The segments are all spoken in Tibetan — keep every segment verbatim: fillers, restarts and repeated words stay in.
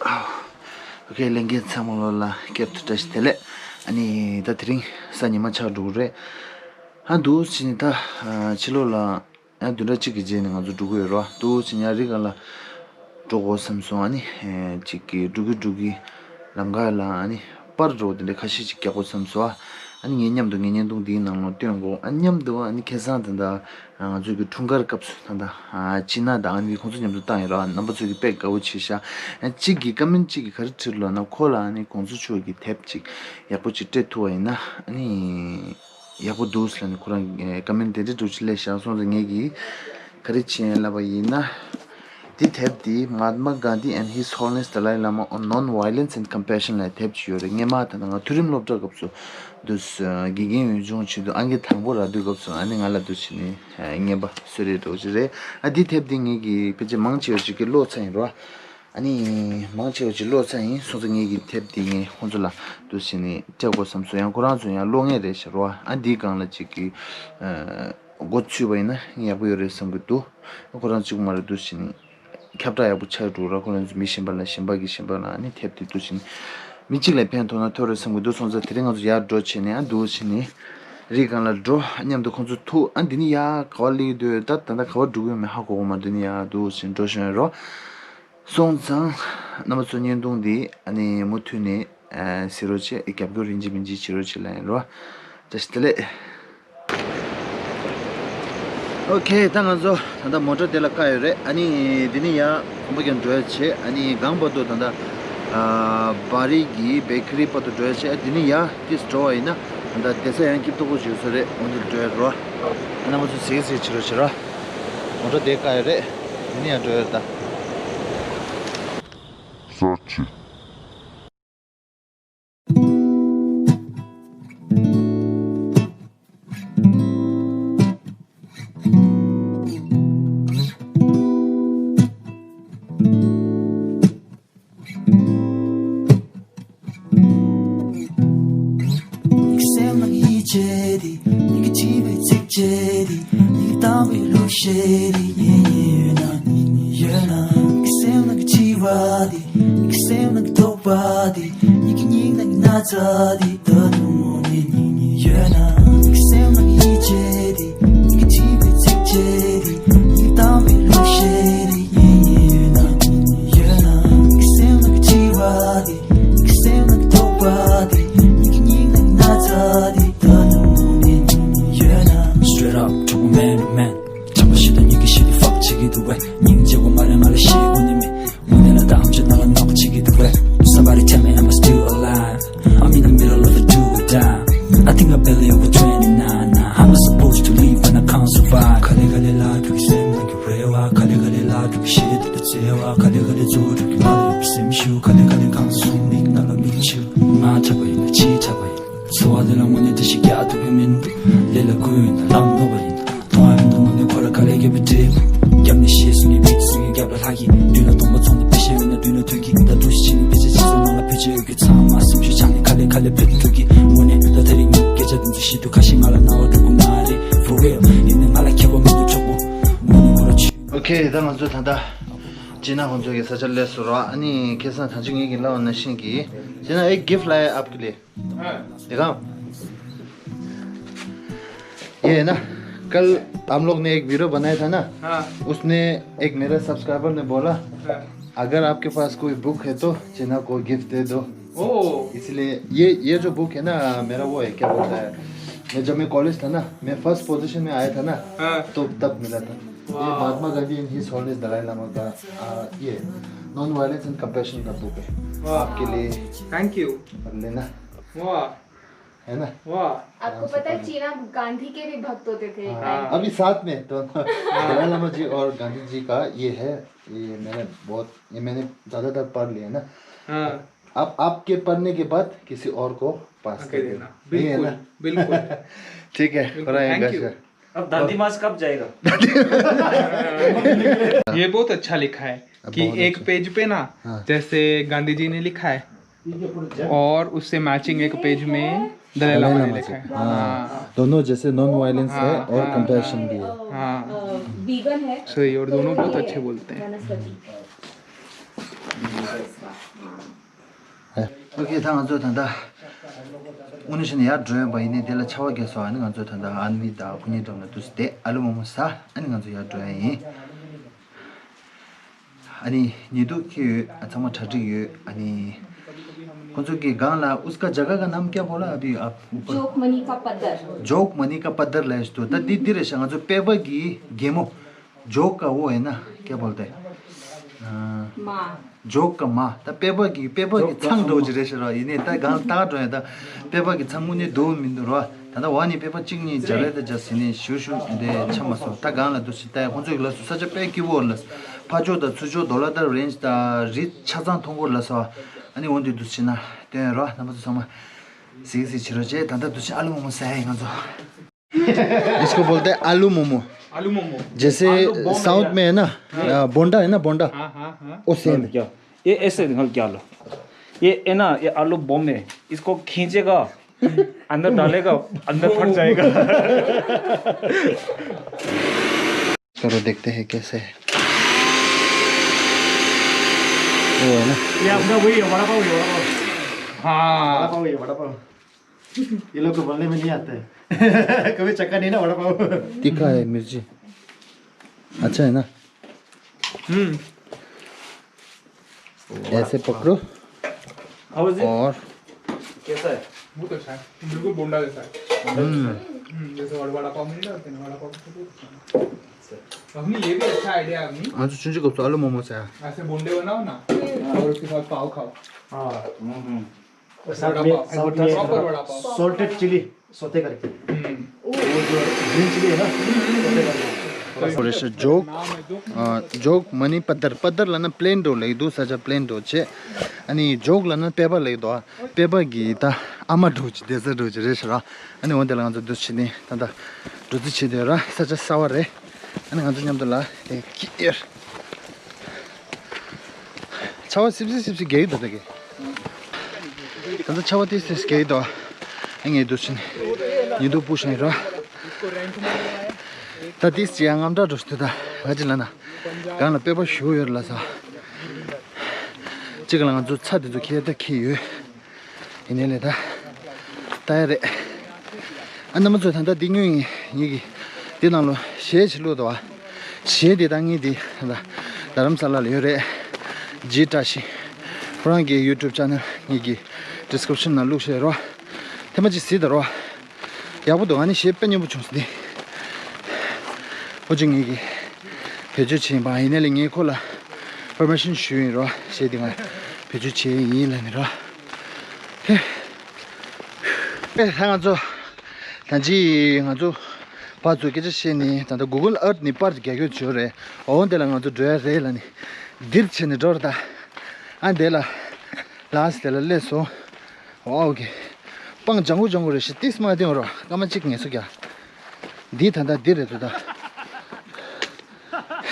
ཨོ་ཁེ། ལྷན་རྒྱས་ཚང་མ་ལོ་ལ་བསྐྱར་དུ་བཀྲ་ཤིས་བདེ་ལེགས། ཨ་ནི་ད་དེ་རིང་གཟའ་ཉི་མ་ཆགས་འགྲོ་གི་རེད། ཨ་འདུག་ཕྱིན་ནི་ད་ཕྱི་ལོགས་ལ་ཡང་བདུན་ཕྲག་གཅིག་གི་རྗེས་ནས་ང་ཚོ་འགྲོ་གི་ཡོད་རེད་བ། འདུག་ཕྱིན་ཡང་རི་སྒང་ལ་འགྲོ་དགོས་བསམ་སོང་། ཨ་ནི་ཅིག་གི་འགྲོ་གི་འགྲོ་གི་ལམ་ཁ་ལ་ཨ་ནི་པར་འགྲོ་དེ་འདྲ་ཁ་ཤས་ཅིག་རྒྱག་དགོས་བསམ་སོང་ཨ། ཨ་ནི་ངའི་མཉམ་དུ་ངའི་བརྙན་ཐུང་འདིའི་ནང་ལ་སྟོན་དགོས། ཨ་མཉམ་དུ་ཨ་ནི་ཁ་སང་ད་ལྟ་ང་ཚོའི་གི་འཁྲུངས་སྐར་སྐབས་སུ་ད་ལྟ་ཨ་སྤྱི་ནང་དང་ཨ་ནི་ཁོང་ཚོ་མཉམ་དུ་བཏང་ཡོད་ར། རྣམ་པ་ཚོས་གི་དཔེ་དགའ་བོ་བྱས་ཤག་ཨ་གཅིག་གིས་ཀ་མེན་གཅིག་གིས་ག་རེ་བྲིས་ལབ་ན། ཁོ་ལ་ཨ་ནི་དགོང་ཚོད་ཆུ་བོ་གི་དེབ་ཅིག་ཡག་པོ་ཅིག་སྤྲད་ཐུབ་པ་ཡིན་ན་ཨ་ནི་ཡག་པོ་འདུག་ཟེར་ལབ་ནས་ཁོ་རང་ཀ་མེན་དེ་འདྲ་འདྲ་ཅིག་སླེབས་ཤག་སོང་ཙང་ངས་གི་ག་རེ་བྱས་ལབ་པ་ཡིན་ན། འདི་དེབ་འདི་Mahatma Gandhi and His Holiness Dalai Lama on Non-Violence and Compassion ལབ་དེབ་ཅིག་ཡོད་རེད། སྔོན་མ་ད་ལྟ་ང་མཐོ་རིམ་སློབ་གྲྭ་སྐབས་སུ་འདུག་སེ་དགེ་རྒན་འོས་སྦྱོང་བྱེད་དུས་ཨང་ཀི་དང་པོ་རག་དུས་སྐབས་སུ་ཨ་ནི་ང་ལ་འདུག་སེ་ནི་རྔན་པ་གསོལ་རས་འདྲ་བོ་ཅིག་རེད། ཨ་འདི་དེབ་འདི་ངས་གི་ཕལ་ཆེར་མང་ཆེ་བ་ཅིག་གི་ཀློག་ཚར་ཡིན་རོ། ཨ་ནི་མང་ཆེ་བ་ཅིག་ཀློག་ཚར་ཡིན། སོང་ཙང་ངས་གི་དེབ་འདི་ངས་ཁོང་ཚོ་ལ་འདུག་སེ་ནི་སྤྲད་དགོས་བསམ་སོང་། ཡང་ཁོ་རང་ཚོ་ཡང་ཀློག་མཁན་རེད་ཤག་རོ། ཨ་འདིའི་སྒང་ལ་ཅིག་གི་མགོ་ཚུད་པ་ཡིན་ན་ཡག་པོ་ཡོད་རེད་བསམ་གི་འདུག་ཁོ་རང་གཅིག་པུ་མ་རེད། འདུག་སེ་ནི་ཁྱབ་བསྒྲགས་ཡག་པོ་ཆགས་འགྲོ་ར། ཁོ་རང་ཚོ་མི་གཞན་པ་ལ་གཞན་པ་གིས་གཞན་པ་ལ་ཨ་ནི་དེབ་དེ་འདུག་སེ་ནི་མི་གཅིག་ལ་ཕན་ཐོགས་ན་ཐོགས་རེད་བསམ་གི་འདུག་སོང་ཙང་དེ་རིང་ང་ཚོ་ཡར་འགྲོ་བྱས་ནས་ཨ་འདུག་སེ་ནི་རི་སྒང་ལ་འགྲོ། ཨ་མཉམ་དུ་ཁོང་ཚོ་ཐུག་ཨ་འདི་ནི་ཡར་ག་པར་སླེབས་འདུག་ད་ད་ལྟ་ག་པར་འགྲོ་གི་ཡོད་མེད་ཧ་གོ་གི་མ་རེད། འདི་ནི་ཡར་འདུག་སེ་འགྲོ་བཞིན་ཡོད་རོ། སོང་ཙང་རྣམ་པ་ཚོ་བརྙན་ཐུང་འདི་ཨ་ནི་མུ་མཐུད་ནས་ཨ་གཟིགས་རོགས་བྱེད། རྒྱབ་སྐྱོར་ཡིན་གཅིག་མིན་གཅིག་བྱེད་རོགས་བྱེད་ལབ་ཡིན་རོ། བཀྲ་ཤིས་བདེ་ལེགས། ཨོ་ཁེ། ད་ང་ཚོ་ད་ལྟ་མོ་ཊ་དེ་ལ་བཀག་ཡོད་རེད། ཨ་ནི་འདི་ནི་ཡར་གོམ་པ་རྒྱག་འགྲོ་ཡ་བྱེད། ཨ་ནི་སྒང་བར་དུ་ད་ལྟ་ཨ་བ་རི་གི་བེ་ཀ་རི་བར་དུ་འགྲོ་ཡ་བྱེད། ཨ་འདི་ནི་ཡར་ཏིས་འགྲོ་བ་ཡིན་ན་ད་ལྟ་བསྡད་ས་ཡང་སྐྱིད་པོ་ཞིག་ཡོད་ས་རེད། འོ་འདིར་འགྲོ་ཡ་རོ། ཨ་རྣམ་པ་ཚོ་གཟིགས་གཟིགས་བྱེད་རོགས་བྱེད་རོ། མོ་ཊ་དེ་བཀག་ཡོད་རེད། འདི་ནི་ཡར་འགྲོ་ཡ་རེད་ད། Straight up, triple man to man. བྱམས་པ་ཞེ་དྲག་ཉིད་ཀྱི་ཞེ་དྲག་fuck བྱེད་ཀྱི་འདུག་པས། སྙིང་རྗེ་པོ་མ་རེད་ང་ལ་ཤེས་དགོས་ནི་མེད། དངོས་གནས་ལ་ད་ཨམ་ཆི་ནང་ལ་knock བྱེད་ཀྱི་འདུག་པས། Somebody tell me, am I still alive? I'm in the middle of a do or die. I think I barely over twenty-nine now. How am I supposed to live when I can't survive? ག་ལེ་ག་ལེ་ལ་འགྲོ་གི་སེམས་ནང་གི་རེ་བ། ག་ལེ་ག་ལེ་ལ་འགྲོ་གི་ཞེ་དྲག་འཚོ་བ། ག་ལེ་ག་ལེ་རྫོགས་འགྲོ་གི་ང་ལ་ཡོད་པའི་སེམས་ཤུགས། ག་ལེ་ག་ལེ་གང་སོང་མིག་ནང་ལ་མིག་ཆུ། ང་དྲག་པ་ཡིན་ན་ཅི་དྲག་པ་ཡིན། འཚོ་བ་འདི་ལ་དངོས་གནས་འགྲེལ་བཤད་རྒྱག་ཐུབ་ཀྱི་མི་འདུག་ལས་ལ་བསྐུལ་ཡོད་ན་ལམ་ནོར་བ་ཡིན། མཐོང་བ་མི་འདུག་དངོས་གནས་ཁོ་ར་ག་ལེ་ག་ལེ་བྲེལ། རྒྱབ་ནས་གཞས་གསུང་གི་བིཊ་གསུང་གི་རྒྱབ་ལ་ལྷག་གི་མདུན་ལ་སྟོང་པ་ཚོང་དང་པེ་ཤ་ཡོད་ན་མདུན་ལ་ཐུག་གི་ད་འདུག་སེ་བྱས་ནས་དཔེ་ཆ་ཁྱེད་ཚོ་ནང་ལ་བེད་སྤྱོད་ཡོད་རྒྱུ་ཚང་མ་སེམས་ཤུགས་ཆག་ནས་ག་ལེ་ག་ལེ་བེད་ཐུག་གི་དངོས་གནས་ད་དེ་རིང་ངའི་སྐད་ཆ་འདི་ཚོ་ཞིབ་ཏུ་ཁ་ཤས་ང་ལ་རྣ་བ་འགྲོ་གི་མ་རེད། For real ཡིན་ནའི་ང་ལ་ཁྱད་པར་མི་འདུག་གྲོགས་པོ། དངོས་གནས་ཁོ་ར་ཆུ། OK ད་ང་ཚོ་ད་ལྟ་ཇི་ན་ཁོང་ཚོ་གི་ས་ཆར་སླེབས་སོང་ར། ཨ་ནི་ཁ་སང་ད་ཅི་ངེད་ཀྱིས་ལབ་པ་ནང་བཞིན་གྱི་ཇི་ན་एक गिफ्ट लाया आपके लिए। देखा? ये है ना, कल हम लोग ने एक वीडियो बनाया था ना, हाँ। उसने, एक मेरा सब्सक्राइबर ने बोला, हाँ। अगर आपके पास कोई बुक है तो चीना को गिफ्ट दे दो। ओ। इसलिए ये, ये जो बुक है ना, मेरा वो है, क्या बोलता है, मैं, जब मैं कॉलेज था ना, मैं फर्स्ट पोजीशन में आया था ना, हाँ। तो तब मिला था। ये वाह। Mahatma Gandhi and his holiness Dalai Lama का, आ, ये नॉन वायलेंस एंड कंपैशन का बुक है। वाह। आपके लिए थैंक यू। पढ़ लेना। वाह। है ना? वाह। आपको पता है, चीना गांधी के भी भक्त होते थे एक टाइम पे। अभी साथ में तो दलाई लामा जी और गांधी जी का ये है, ये मैंने बहुत, ये मैंने ज्यादातर पढ़ लिया ना। हाँ। आप, आपके पढ़ने के बाद किसी और को पास कर देना। बिल्कुल, बिल्कुल। ठीक है, थैंक यू। अब दांडी मार्च कब जाएगा? ये बहुत अच्छा लिखा है कि एक पेज पे ना, जैसे गांधी जी ने लिखा है, और उससे मैचिंग एक पेज में दलाई लामा ने लिखा है। हाँ। दोनों जैसे नॉन वायलेंस है और कंपैशन भी है। हाँ। वीगन है। सही, और दोनों बहुत अच्छे बोलते हैं। वनस्पति। ཨོ་ཁེ། ད་ང་ཚོ་ད་ལྟ་དངོས་གནས་བཤད་ན་ཡར་འགྲོ་ཡོད་པ་ཡིན་ནའི་དེ་ལ་ཆར་པ་བརྒྱབ་སོང་། ཨ་ནི་ང་ཚོ་ད་ལྟ་ཨན་ཝི་དང་ཁོ་གཉིས་འགྲོ་ན་འདུག་སེ་བསྡད། ཨ་ལུ་མོ་མོ་ཟ། ཨ་ནི་ང་ཚོ་ཡར་འགྲོ་ཡ་ཡིན། ཨ་ནི་ཉི་གདུགས་འཁྱེར་ཡོད། ཨ་ཚང་མ་གྲ་སྒྲིག་ཡོད། ཨ་ནི་ཁོང་ཚོ་གི་སྒང་ལ། उसका जगह का नाम क्या बोला अभी आप ऊपर? जोग मणि का पत्थर। जोग मणि का पत्थर ལབ་ཡ་ཞིག་འདུག་ད་འདི་འདི་རེད་ཤག་ང་ཚོ་པད་པ་གི་རྒྱལ་མོ། จอก का वो है ना, क्या बोलते हैं? अ, ม้า། จอก का ม้า། ད་པད་པ་གི་པད་པ་གི་ཚང་འདྲ་བོ་ཅིག་རེད་ཤག་ར། ཡིན་ནའི་ད་སྒང་ལ་ལྟ་འགྲོ་ཡ། ད་པད་པ་གི་ཚང་དངོས་གནས་འདུག་མི་འདུག་ར། ད་ལྟ་བ་ནི་པད་པ་གཅིག་གཉིས་སྦྱར་རེ་ད་སྦྱར་ཟིན་ནས་ཞུ་ཞུ་འདི་ཆ་མ་སོང་། ད་སྒང་ལ་འདུག་སེ་ལྟ་ཡ། ཁོང་ཚོ་གི་ལབ་སོང་། ས་ཆ་དཔེ་སྐྱིད་པོ་ལབ་སོང་། ཕར་ཕྱོགས་དང་ཚུར་ཕྱོགས་ཌོ་ལ་ཏར་རེན་ཇི་དང་རི་ཆ་ཚང་མཐོང་གི་ཡོད་ལབ་སོང་། ཨ་ནི་འོ་འདི་འདུག་སེ་བྱས་ན་སྟོན་ར། རྣམ་པ་ཚོ་ཚང་མ་གཟིགས་གཟིགས་བྱེད་རོགས་བྱེད། ད་ལྟ་འདུག་སེ་ཨ་ལུ་མོ་མོ་ཟ་ཡ་ཡིན་ང་ཚོ། इसको बोलते हैं आलू मोमो। आलू मोमो। जैसे आलू बॉम्ब साउथ है। में है ना, हाँ। अ, बोंडा है ना, बोंडा। हाँ, हाँ, हाँ। उसे में। क्या? ये ऐसे निकल क्या लो? ये है ना, ये आलू बॉम्ब है। इसको खींचेगा, अंदर डालेगा, अंदर फट जाएगा। चलो देखते हैं कैसे है। वो है ना? ये आपका वही है, वड़ा पाव है, वड़ा पाव। हाँ। वड़ा पाव है, वड़ा पाव। ये लोग को बोलने में नहीं आता है। कभी चखा नहीं ना वड़ा पाव। तीखा है मिर्ची। अच्छा है ना? हम्म। ऐसे पकड़ो। How is it? और कैसा है? बहुत अच्छा है, बिल्कुल बोंडा जैसा है। हम्म। हम्म, जैसे वड़ा, वड़ा पाव मिल रहा है ना, वड़ा पाव तो बहुत अच्छा है। अग्नि, ये भी अच्छा आइडिया है, अग्नि। हाँ, तो चुंचू को तो आलू मोमो से है। ऐसे बोंडे बनाओ ना, और उसके साथ पाव खाओ। हाँ। हम्म, हम्म। और साथ में, साथ में सॉल्टेड चिली सौते करके। हम्म। वो जो ग्रीन चिली है ना, सौते करके। और ऐसे जोग, अ, जोग मनी पत्थर, पत्थर ལབ་ན་པླེན་འདྲ་ལབ་ཀྱི་འདུག་ས་ཆ་པླེན་འདྲ་བྱས། ཨ་ནི་ཇོག་ལབ་ན་པད་པ་ལབ་ཀྱི་འདུག་པད་པ་གི་ད་ཨ་མ་འདྲ་བོ་ཅིག་བསྡད་ས་འདྲ་བོ་ཅིག་རེད་ཤག་ར། ཨ་ནི་འོ་དེ་ལ་ང་ཚོ་འདུག་སེ་བྱས་ནས་ད་ལྟ་འགྲོ་རྩིས་བྱས་བསྡད་ཡོད་ར། ས་ཆ་གསར་པ་རེད། ཨ་ནི་ང་ཚོ་མཉམ་དུ་ལ་དེ་ཁྱེར། ཆར་པ་སིབ་སིབ་སིབ་སིབ་རྒྱག་གི་འདུག་ད་གི། ད་ལྟ་ཆར་པ་ཏོག་ཙམ་རྒྱག་གི་འདུག་ཨ་ངས་འདུག་སེ་ཉི་གདུགས་སྤུབས་བཞག་ཡིན་ར། ད་ཏོག་ཙམ་ཡང་དངངས་སྐྲག་འགྲོ་བཞིན་འདུག་ད་ག་ཅི་ལབ་ན་སྒང་ལ་པད་པ་ཞེ་པོ་ཡོད་རེད་ལབ་སོང་། གཅིག་ལ་ང་ཚོ་ཚྭ་དེ་ཚོ་ཁྱེར་ད་ཁྱེར་ཡོད། ཡིན་ནའི་ལས་ད་ལྟ་ཡ་རེད། ཨ་རྣམ་པ་ཚོ་ད་ལྟ་འདི་ཉོས་ཡིན། ངེད་ཀྱིས་འདི་ནང་ལོ་གཞས་ཅིག་བླུགས་འདུག་བ། གཞས་འདི་ད་ངས་འདི་ད་ལྟ་རྡ་རམ་ས་ལ་ལ་ཡོད་རེད། ཇི་བཀྲ་ཤིས། ཁོ་རང་གི་ཡུ་ཊུབ་ཆེ་ནལ་ངེད་ཀྱི་ཌི་སི་ཀི་རིབ་ཤན་ནང་བླུགས་བཞག་རོགས། ཐེངས་མ་གཅིག་གཟིགས་དང་རོགས། ཡག་པོ་འདུག་ཨ་ནི་གཞས་དཔེ་སྙན་པོ་བྱུང་སོང་འདི། ཨོ་ཅི་ངེད་ཀྱིས་བེད་སྤྱོད་བྱེད་ཡིན་པ། ཡིན་ནའི་ལས་ངས་ཁོ་ལ་པར་མི་ཤན་ཞུས་ཡིན་རོགས། གཞས་འདི་ང་བེད་སྤྱོད་བྱེད་ཡིན་ལབ་ནས་རོགས། ཧེ། ཨེ་ད་ང་ཚོ་ད་ཅི་ང་ཚོ་ཕར་ཚུར་སྐད་ཆ་བཤད་ནས་ད་ལྟ་གུ་གལ་ཨར་ཐི་ནས་པར་རྒྱག་རྒྱུ་བྱོས་རེད། འོ་དེ་ལ་ང་ཚོ་འགྲོ་ཡ་རེད་ལབ་ནས་འདིར་བྱས་ནས་འགྲོ་རེད་ད། ཨ་དེ་ལ་ལགས་སེ་དེ་ལ་སླེབས་སོང་། ཨོ་ཨོ་ཁེ། སྤང་ལྗང་ཁུ་ལྗང་ཁུ་རེད་ཤག་ཏིས་མ་ཏིང་རོ་སྐར་མ་གཅིག་ངལ་གསོ་རྒྱག་འདི་ད་ལྟ་འདི་རེད་འདུག་ད།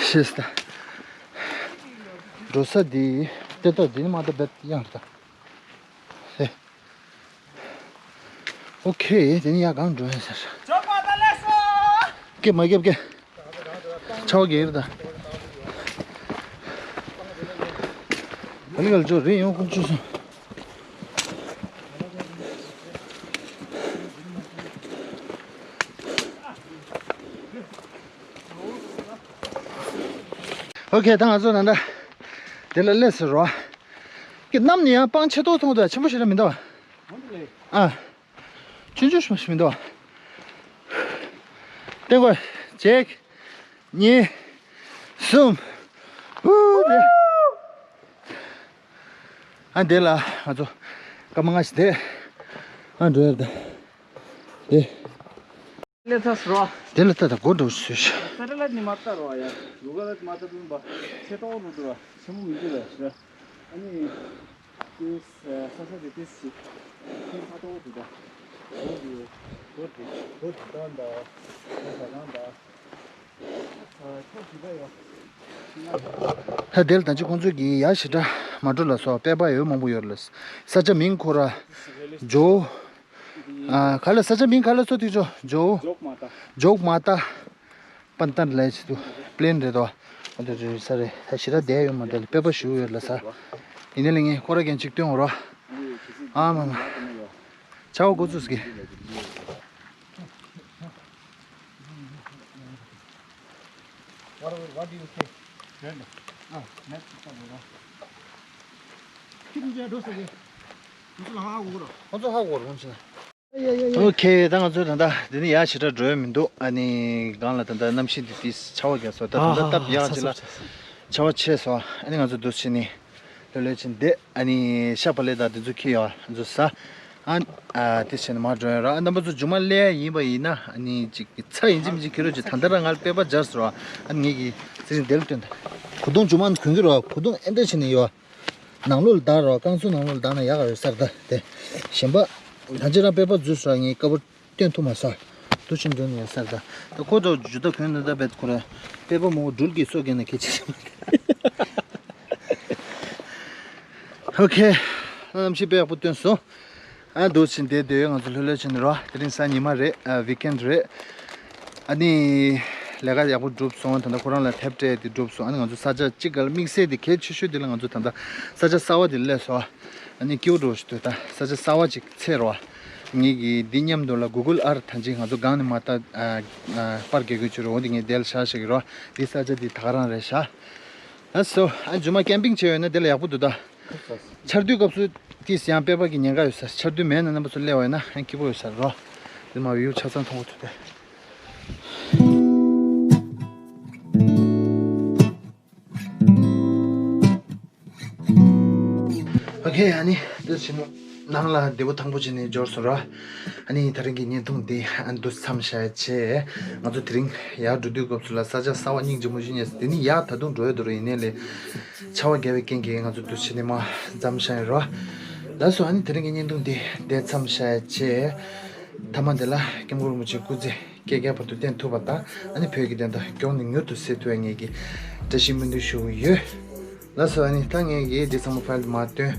ཤེས་ད། འགྲོ་ས་འདི་ལྟེ་ཏོག་འདི་ནི་མ་གཏོགས་རྦད་གཡང་རེད་ད། ཧེ། ཨོ་ཁེ། དེ་ནི་ཡར་སྒང་འགྲོ་ཡ་ཟེར། ཇོག་མ་ད་ལེ་སོ། སྐེ་མ་སྐེ་སྐེ། ཆར་པ་རྒྱག་གི་རེད་ད། ཨ་ནི་གལ་ཆོ་རེད་ཡོང་ཁུངས་བཅུ་སོང་། ཨོ་ཁེ། ད་ང་ཚོ་ད་ལྟ་དེ་ལ་སླེབས་ཟེར་རོ། ཀྱི་གནམ་ནི་ཡང་སྤང་ཆེ་ཏོག་ཏོག་འདུག་ཆེན་པོ་ཞིག་རེད་མི་འདུག་ཨ། ཆུང་ཆུང་ཞིག་མ་ཞིག་མི་འདུག་ལྟོས་གོ། གཅིག་གཉིས། གསུམ། ཧུ་དེ། ཨ་འདི་ལ་ང་ཚོ་སྐར་མ་ལྔ་ཞིག་བསྡད། ཨ་འགྲོ་ཡ་རེད་ད། དེ། ལས་ཚ་སོ། དེ་ལ་ལྟ་དང་སྒོ་འགྲོ་ཞུ་ཞུ། ས་ཏ་ལ་ནི་མ་ལྟ་རོ་ཡ། ལུག་ལ་མ་ལྟ་བུན་པ། ཆེ་ཏོག་རུ་འདུག་ར། ཆེན་པོ་མི་འདུག་ར་ཞུ། ཨ་ནི། དེ་ས་ས་དེ་དེ་སི། ཁྱེད་ཁ་ཏོག་འདུག་ད། སྒོ་འདི། སྒོ་འདི། སྒོ་འདི་དང་ད། ས་ས་དང་ད། ཨ་ཁྱོད་ཞིག་ད་ཡོ། ད་དེ་ལ་ད་ཅི་ཁོང་ཚོས་ཀྱི་ཡ་ཞེ་དྲག་མ་འགྲོ་ལ་སོགས་པད་པ་ཡོད་མང་པོ་ཡོད་ལ། ས་ཆ་མིང་ཁོ་ར་ཇོ། ཨ་ག་ལ་ས་ཆ་མིང་ག་ལ་སོ་ཐིག་ཅོ་ཇོ། ཇོག་མ་ཏ། ཇོག་མ་ཏ། པན་ཏན་ལས་ཆེ་དུ་པླེན་རེད་དོ། ཨ་དེ་རེད་ས་རེད། ད་ཞེ་དྲག་བསྡད་ཡོད་མ་རེད། པད་པ་ཞུ་ཡོད་ལ་ས། ཡིན་ནའི་ལས་ངས་ཁོ་ར་གན་ཅིག་སྟོན་འོ་རོ། ཨ་མ་མ། ཆར་པ་འགོ་ཚུགས་ཀྱི། ཁོང་ཚོ་ཧ་གོ་རོགས་བྱེད་ན། ཨོ་ཁེ། ད་ང་ཚོ་ད་ལྟ་འདི་ནས་ཡར་ཞེ་དྲག་འགྲོ་ཡ་མི་འདུག་ཨ་ནི་སྒང་ལ་ད་ལྟ་གནམ་གཤིས་འདི་ཏིས་ཆར་པ་རྒྱག་སོང་། ད་ད་ལྟ་སྟབས་ཡག་ཅིག་ལ་ཆར་པ་ཆད་སོང་། ཨ་ནི་ང་ཚོ་འདུག་བྱས་ནས་ལྷོད་ལྷོད་བྱས་ནས་བསྡད། ཨ་ནི་ཤ་བག་ལེབ་དང་འདི་ཚོ་འཁྱེར་ཡོང་། ང་ཚོ་ཟ། ཨ་ཨ་དེ་བྱས་ནས་མར་འགྲོ་ཡོང་ར། ཨ་རྣམ་པ་ཚོ་རྗེས་མ་སླེབས་ཡ་ཡིན་པ་ཡིན་ན་ཨ་ནི་ཅིག་ཚྭ་ཡིན་གཅིག་མིན་གཅིག་འཁྱེར་རོགས་བྱེད། ད་ལྟ་རང་ང་ལ་པེ་པ་སྦྱར་སོང་ར། ཨ་ནི་ངེད་ཀྱིས་ཚེ་རིང་དེ་ལ་སྟོན་ད། གོས་ཐུང་རྗེས་མ་གོན་གྱི་རོགས། གོས་ཐུང་ཨེ་འདྲ་བྱས་ནས་ཡོད། ནང་ལོགས་ལ་བདག་རོགས། རྐང་ཚུགས་ནང་ལོགས་ལ་བདག་ན་ཡག་ག་ཡོད་ས་རེད་ད། དེ་གཞན་པ་ད་ཅི་རང་པེ་པ་འཛུལ་སོང་ར། ངས་ཀ་བོར་སྟོན་ཐུབ་མ་སོང་། འདུག་ཕྱིན་འགྲོ་ནས་ཡོད་ས་རེད་ད། ད་ཁོ་ཚོ་ཇུ་ཏ་གོན་ན་ད་བེད་ཁོ་ར་པེ་པ་མོ་སྦྲུལ་གྱིས་སོ་བརྒྱབ་ན་ཁྱད་ཆེ་ཞིག་མ་རེད། ཨོ་ཁེ། གནམ་གཤིས་དཔེ་ཡག་པོ་སྟོན་སོང་། ཨ་འདུག་ཕྱིན་བསྡད་སྡོད་ཡོད། ང་ཚོ་ལྷོད་ལྷོད་བྱས་ནས་རོ། དེ་རིང་གཟའ་ཉི་མ་རེད། ཨ་ཝིག་ཨེན་རེད། ཨ་ནི་ལས་ཀ་ཡག་པོ་གྲུབ་སོང་། ད་ལྟ་ཁོ་རང་ལ་དེབ་སྤྲད་དེ་གྲུབ་སོང་། ཨ་ནི་ང་ཚོ་ས་ཆ་གཅིག་ག་ལ་དམིགས་བསལ་དེ་གལ་ཆེ་ཤོས་དེ་ལ་ང་ཚོ་ད་ལྟ་ས་ཆ་གསར་པ་དེ་སླེབས་སོང་། ཨ་ནི་སྐྱིད་པོ་འདྲ་བོ་ཞིག་འདུག་ད་ས་ཆ་གསར་པ་ཅིག་འཚོལ་རོ། ངེད་ཀྱིས་འདི་མཉམ་དུ་ལ་གུ་གུལ་ཨར་ཐ་ཅིག་ང་ཚོ་སྒང་ནས་མར་ལྟ་ཨ་ཨ་པར་རྒྱག་གི་བྱོས་རོ། འོ་འདི་ངས་དེ་ལ་བཞག་བཞག་གི་རོ། འདི་ས་ཆ་འདི་ད་ག་རང་རེད་ཤག་ལགས་སོ། ཨ་རྗེས་མ་ཀེམ་པིང་བྱས་ཡོད་ན་དེ་ལ་ཡག་པོ་འདུག་ད། ཆར་དུས་སྐབས་སུ་ཏིས་ཡང་པེ་པ་གི་ཉེན་ཁ་ཡོད་ས། ཆར་དུས་མེད་ན་རྣམ་པ་ཚོ་སླེབས་པ་ཡིན་ན་ཡང་སྐྱིད་པོ་ཡོད་ས་རེད་རོ། དེ་མ་བིའུ་ཆ་ཚང་མཐོང་གི་འདུག་སྟེ། ཨོ་ཁེ། ཨ་ནི་འདི་ཕྱིན་ནང་ལ་བདེ་པོ་ཐང་པོ་བྱས་ནས་འབྱོར་སོང་ར། ཨ་ནི་དེ་རིང་གི་བརྙན་ཐུང་འདི་ཨ་འདུག་མཚམས་བཞག་བྱས། ང་ཚོ་དེ་རིང་ཡར་འགྲོ་དུས་སྐབས་སུ་ལ་ས་ཆ་གསར་པ་སྙིང་རྗེ་མོ་ཞིག་རྙེད་སོང་། དེ་ནི་ཡར་ད་དུང་འགྲོ་ཡ་འདུག་ར། ཡིན་ནའི་ལས་ཆར་པ་བརྒྱབ་པའི་རྐྱེན་གྱིས་ང་ཚོ་འདུག་བྱས་ནས་མར་མཚམས་བཞག་ཡིན་ར། ལགས་སོ། ཨ་ནི་དེ་རིང་གི་བརྙན་ཐུང་འདི་འདིར་མཚམས་བཞག་བྱས། མཐའ་མ་འདི་ལ་སྐྱབས་མགོན་རིན་པོ་ཆེའི་སྐུ་ཚེ་བསྐལ་བརྒྱའི་བར་དུ་བརྟན་ཐུབ་པ་དང་། ཨ་ནི་བོད་ཀྱི་བདེན་མཐའ་མགྱོགས་ནས་མྱུར་དུ་གསལ་ཐུབ་པའི་ངེད་ཀྱིས་བཀྲ་ཤིས་སྨོན་འདུན་ཞུ་གི་ཡོད། ལགས་སོ། ཨ་ནི་ད་ངེད་ཀྱིས་འདི་ཚང་མ་ཕའིལ་དུ་མར་བཏོན།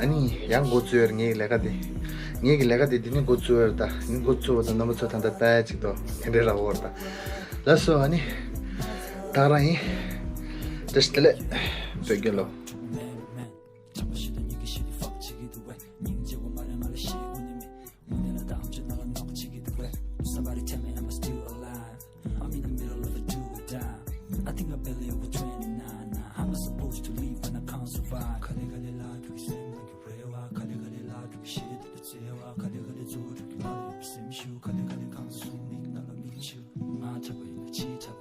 ཨ་ནི་ཡང་འགོ་བཙུགས་ཡོད་རེད་ངེད་ཀྱི་ལས་ཀ་འདི། ངེད་ཀྱི་ལས་ཀ་འདི་འདི་ནས་འགོ་བཙུགས་ཡོད་རེད་ད། འདི་འགོ་བཙུགས་པ་དང་རྣམ་པ་ཚོ་ད་ལྟ་ལྟ་ཡ་ཅིག་འདུག་དེ་འདྲའི་ར་འོར་ད། ལགས་སོ། ཨ་ནི་ད་ག་རང་ཡིན། བཀྲ་ཤིས་བདེ་ལེགས། བོད་རྒྱལ་ལོ། Somebody tell me am I still alive? I'm in the middle of a do or die. I think I barely over twenty-nine now. How am I supposed to live when I can't survive? Kali kali la du ki sem na ki rewa. Kali kali la du ki shit du tsewa. Kali kali zu du